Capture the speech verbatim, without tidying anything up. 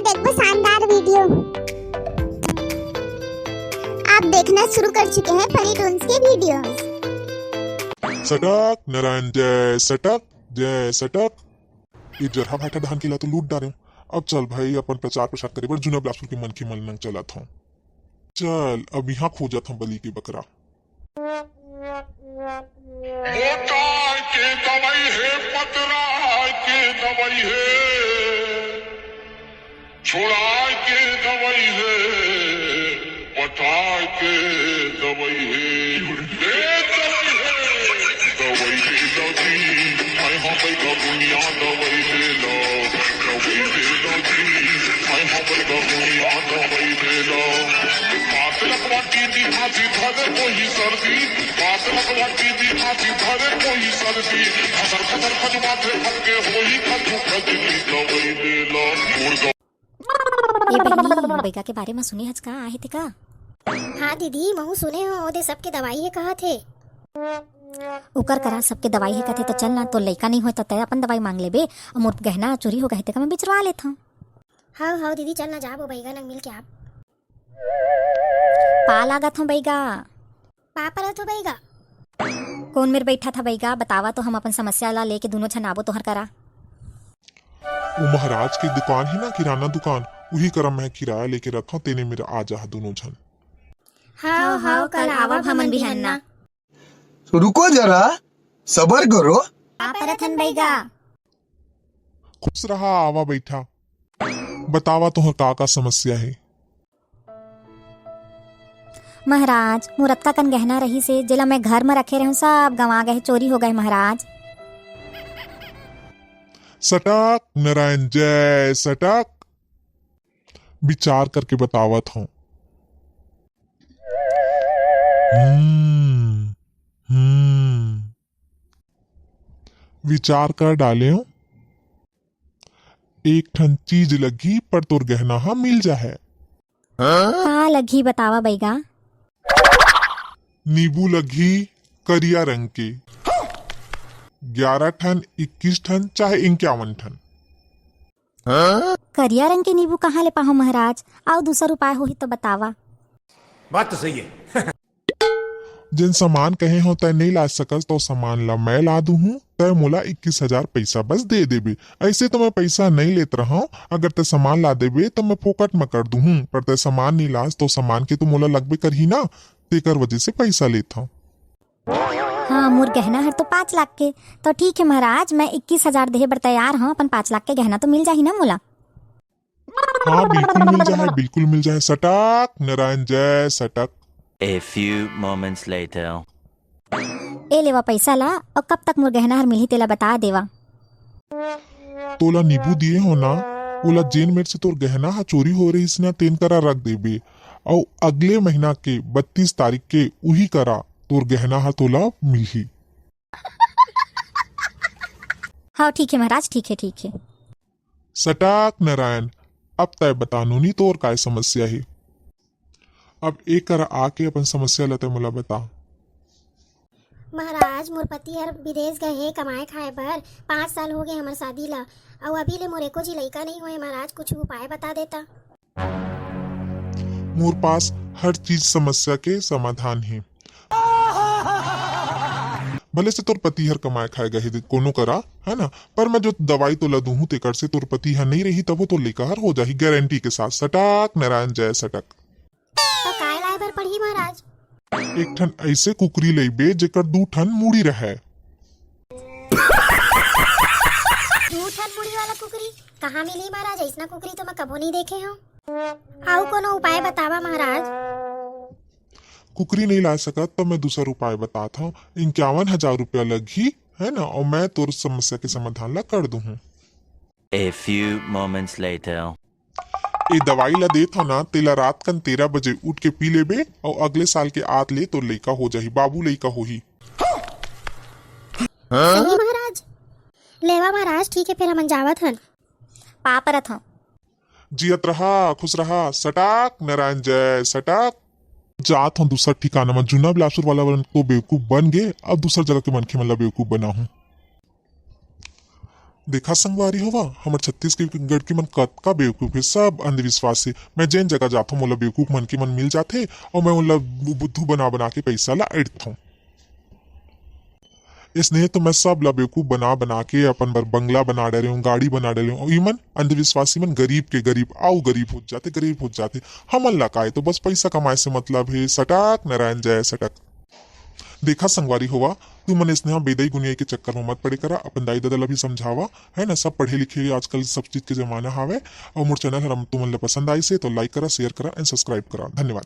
देखबो शानदार वीडियो। आप देखना शुरू कर चुके हैं फनी टून्स के वीडियोज़। सटक नारायण जय सटक, जय सटक। ये जरहा भाटा धान के ला तो लूट डारेंव। अब चल भाई, अपन प्रचार प्रसार करे बर जुना बिलासपुर के मनखे मन लंग चलत हंव। चल, अब इहां खोजत हंव बली के बकरा। मोटाय के दवई हे, पतराय के दवई हे, छोड़ाय के दवई हे, पटाय के दवई हे। ए दवई हे, दवई हे दवई, मैं हाँ बैगा गुनिया दवई हे लो। दवई हे दवई, मैं हाँ बैगा गुनिया दवई हे लो। पातलक वाटी दिखा दी धरे कोई सर्दी, पातलक वाटी दिखा दी धरे कोई सर्दी, खसर खसर खजवाथे फटके होई खजू खजली दवई हे लो। मुर्गा ए बहिनी, बैगा के बारे म सुने हच का, आहे ते का? हाँ दीदी, महू सुने हो, ओदे सबके दवाई हे कहत हे। ओकर करा सबके दवाई हे कथे त चल ना, तोर लइका नइ होय त तैं अपन दवाई मांग लेबे, अउ मोर गहना चोरी हो गए हे तेकर मैं बिचरवा लेथंव। हव हव दीदी, चल ना, जाबो बैगा नंग मिल के आप। पा लागत हंव बैगा। पा परत हो बैगा। कोन मेर बैठा था बैगा, बतावा तो, हम अपन समस्या ला लेके दुनों झन आबो तोहर करा। वो महाराज के दुकान हे ना, किराना दुकान, उही करा मैं किराया लेके रखंव, तेने मेर आ जाहा दुनों झन। हव हव, कल आवब हमन बिहन्ना। तो रुको जरा, सबर करो। पा परत हन बैगा। खुश रहा, आवा बैठा। बतावा तोहर का का समस्या हे? महाराज, मोर अतका कन गहना रहिस हे, जेला मैं घर म रखे रहेंव, सब गंवा गए, चोरी हो गए महाराज। सटक नारायण जय सटक। विचार करके बतावत हंव। हम्म, हम्म। विचार कर डालेंव। एक ठन चीज लगही, पर तोर गहना ह मिल जाहे। का लगही, बतावा बैगा। नींबू लगही करिया रंग के, ग्यारह ठन, इक्कीस ठन, चाहे इक्यावन ठन। करिया रंग के नींबू कहाँ ले पाहूं महाराज? अउ दूसर उपाय होही तो बतावा। बात तो सही है। जेन सामान कहे हंव तैं नइ ला सकस, तो सामान ला मैं ला दूहूं, तैं मोला इक्कीस हजार पैसा बस दे देबे। ऐसे तो मैं पैसा नइ लेत रहंव, अगर तैं सामान ला देबे, तो मैं फोकट म कर दूहूं, पर तैं सामान नइ लास, तो सामान के तो मोला लगबे करही ना, तेकर वजह से पैसा लेत हंव। हाँ, मोर गहना हर तो पाँच लाख के। तो ठीक है महाराज, मैं इक्कीस हजार देहे बर तैयार हंव, अपन पाँच लाख के गहना तो मिल जाही ना मोला? हाँ, बिल्कुल मिल जाहे, बिल्कुल मिल जाहे। सटक नारायण जय सटक। A few moments later. ए लेवा पैसा ला, अउ कब तक मोर गहना हर मिलही तेला बता देवा। तोला नींबू दिए हंव ना, ओला जेन मेर से तोर गहना ह चोरी हो रहिस ना, तेन करा रख देबे, अउ अगले महीना के बत्तीस तारीख के उही करा तोर गहना ह तोला मिलही। हाँ, ठीक है महाराज, ठीक है, ठीक है। सटाक नारायण, अब तय बता नोनी, तोर काय समस्या हे? अब ए करा आके अपन समस्या ल तय मोला बता। महाराज, मोर पति हर विदेश गए हे कमाए खाए बर। पाँच साल हो गए हमर शादी ला, अउ अभी ले मोर एको झी लइका नइ होए। महाराज, कुछ उपाय बता देता। मोर पास हर चीज समस्या के समाधान हे। भले से तोर पति हर कमाए खाए गए हे कोनो करा, है ना, पर मैं जो दवाई तोला दूहूं तेकर से तोर पति हर नइ रही, तभो तोर लइका हर हो जाही गारंटी के साथ। सटाक नारायण जय सटक। तो काय लाए बर पड़ही महाराज? एक ठन ऐसे कुकरी लइबे जेकर दू ठन मुड़ी रहय। दू ठन मुड़ी वाला कुकरी कहाँ मिलही महाराज? अइसना कुकरी तो मैं कभो नइ देखे हंव। अउ कोनो उपाय बतावा महाराज। कुकरी नइ ला सकत तो मैं दूसर उपाय बतात हंव। इक्यावन हजार रुपया लगही, है ना, अउ मैं तोर समस्या के समाधान ला कर दूहूं। A few moments later. ए दवाई ला देत हंव ना, तेला रात कन तेरह बजे उठ के पी लेबे, अउ अगले साल के आत ले तोर लइका हो जाही, बाबू लइका होही। सही महाराज। लेवा महाराज, ठीक है, फिर हमन जावत हन। पाप रथ हंव। जियत रहा, खुश रहा, सटाक नारायण जय सटाक। जात हंव दूसर ठिकाना म, जुन्ना बिलासपुर वाला मन तो बेवकूफ बन गे, अब दूसर जगह के मनखे मन ला बेवकूफ बनाहूं। देखा संगवारी होवा, हमर छत्तीसगढ़ के मन कतका बेवकूफ हे, सब अंधविश्वास हे। मैं जेन जगह जाथों, मोला बेवकूफ मन के मन मिल जाथे अउ मैं ओला बु-, बुद्धू बना बना के पैसा ला अइंठथों। इसने तो मैं सब ला बेवकूफ बना बना के अपन बर बंगला बना डरे हूँ, गाड़ी बना डरे हूँ। ई मन अंधविश्वासी मन गरीब के गरीब अउ गरीब होत जाथे, गरीब होत जाथे। हमन ला काय, तो बस पैसा कमाए से मतलब हे। सटक नारायण जय सटक। देखा संगवारी होवा, तुमन इसने बेदई गुनियाई के चक्कर में मत पड़े करा, अपन दाई ददा ला भी समझावा, है ना। सब पढ़े लिखे आजकल, सब चीज के जमाना हावे। अउ मोर चैनल हर तुमन ला पसंद आइसे तो like करा, share करा and subscribe करा। धन्यवाद।